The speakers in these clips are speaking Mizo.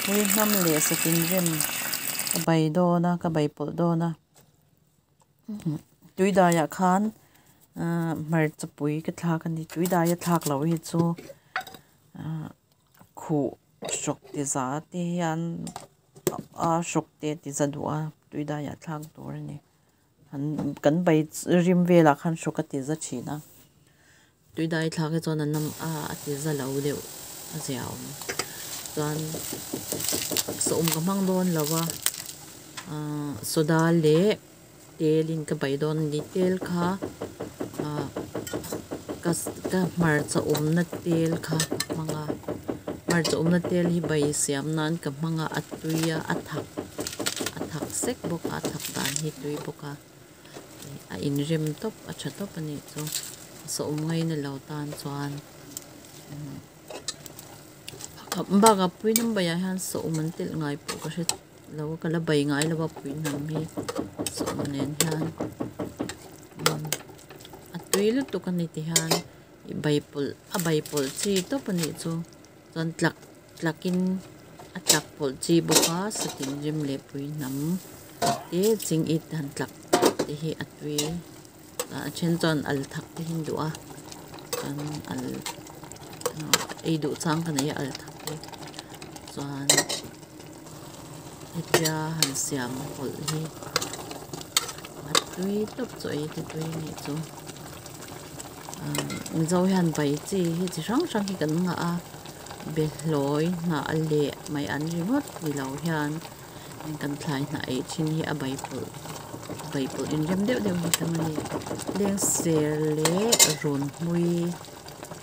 Pui hnam leh satin rem ka bai dawn a ka bai pawlh dawn a tuidaiah khan ahh hmarchapui ka thlak a ni tuidaia thlak loh hi chu ahh khuh hrawk ti za te hian a hrawk te a ti za duh a tuidaiah thlak tur a ni kan bai rim velah khan hrawk a ti za thin a. Tuidai thlak hi chuan a nam a a ti za lo deuh a zia awm chuan sawm ka hmang dawn lo a ahh soda leh tel in ka bai dawn a ni tel kha ahh ka ka hmarcha awmna tel kha ka hmang a hmarcha awmna tel hi bai siam nan ka hmang a a tui a a thak a thak sek bawk a a thak dan hi tui bawk a. A inrem tawp a tha tawp a nih chu sawm ngaina lo tan chuan bakah pui hnam baiah hian sawm an telh ngai pawh ka hre lo a ka la bai ngai lo a pui hnam hi sawm nen hian a tui lutuk a ni ti hian bai pawlh a bai pawlh chi tawp a nih chu chuan tlak tlakin a tlak pawlh chi bawk a satin rem leh pui hnam te ching it han tlak te hi a tui a then chuan al thak te hi an duh a chuan al ei duh chang ka nei a al thak hi chuan hetia han siam pawlh hi a tui tawp chaw ei te tui a nih chu mizo hian bai chi hi chi hrang hrang hi kan ngah a. Behlawi hnah leh mai an ringawt ni lo hian kan thlai hnah ei thin hi a bai pawlh bai pawlh inrem deuh deuh hi tam a ni lengser leh rawnhmui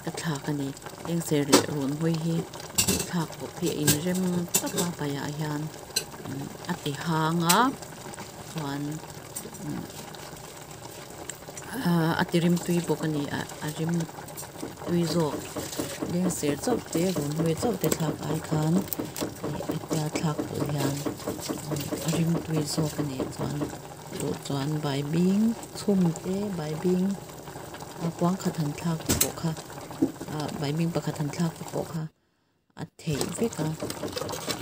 ka thlak a ni lengser leh rawnhmui hi thlak pawp hi a inrem tawp a baiah hian a ti hang a chuan Ahh a ti rim tui bawk a ni a a rim tui zawk lengser chauh te rawnhmui chauh te thlak ai khan ih hetia thlak pawh hian a rim tui zawk a nih chuan duh chuan baibing chhum te baibing a kuang khat han thlak te pawh kha ah baibing pakhat han thlak te pawh kha a theih vek a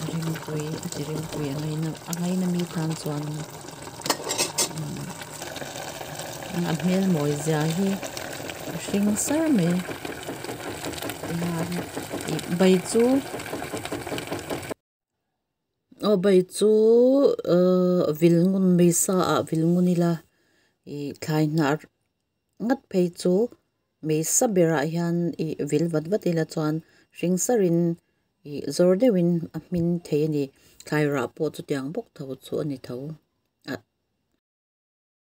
a rimtui a ti rimtui a ngaina a ngaina mi tan chuan a hmel mawi zia hi a hring sar mai tihian ih bai chu aw bai chu ahh vil ngun mai sa ah vil ngun ila ih thlai hnah ngat phei chu Mei sa berah hian ih vil vat vat ila chuan hring sarin ih zawr deuhin a hmin thei a ni. Thlai rah pawh chutiang bawk tho chu a ni tho.